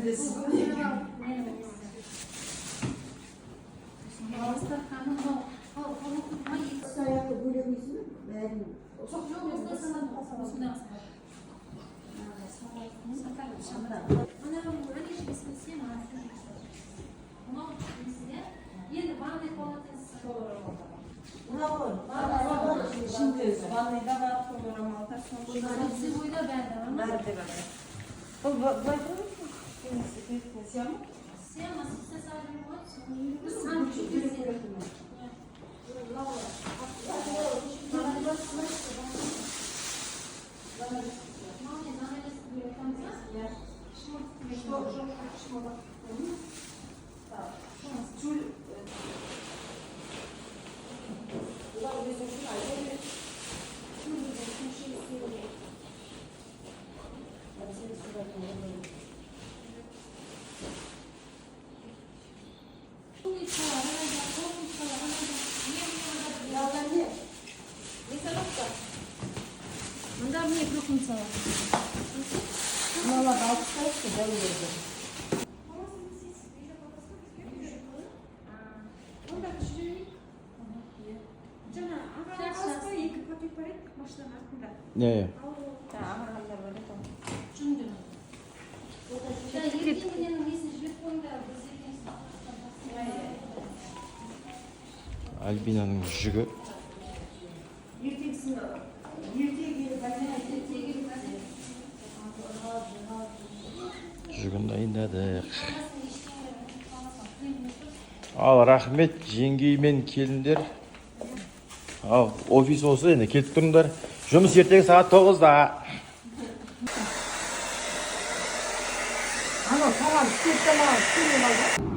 Білесіз ғой не екенін. Дастарханы мынау ма, екі Аяқты бөлек несін бәрін. Жоқ, осындай салат, осындай салат. Ана ана жібісін, мынау несі, енді ванный комнатасы. Мынау ғой. Ішінде ванныйда бар, сол орамалдар, сол. Лицевойда бәрі бар ма? Бәрі де бар. Бұл былай тұрады ма? Сия ма? Сема, сен салып қой. Біз сан чуть. Тюль. Бұлар өзі үшін айта береді. Мыналар не? Мында міне крупницалар. Мыналарды алып тастайықшы, дәулерді. Онда жіберейік. Жаңа ағаның алысқа екі пакет бар еді машинаның артында. Не? Ағарғандар бар еді ғой. Жүріңдер. Ертеңгінен несін жіберіп қойыңдар, біз ертең. Альбинаның жүгі. Ертеңгісін ерте келіп айтайын. Жүгін дайындадық. Ал, рахмет, жеңгей мен келіндер. Ал, офис осы, енді келіп тұрыңдар. Жұмыс ертең сағат 9-да. Анау саған істеп те, маған істемей қалды.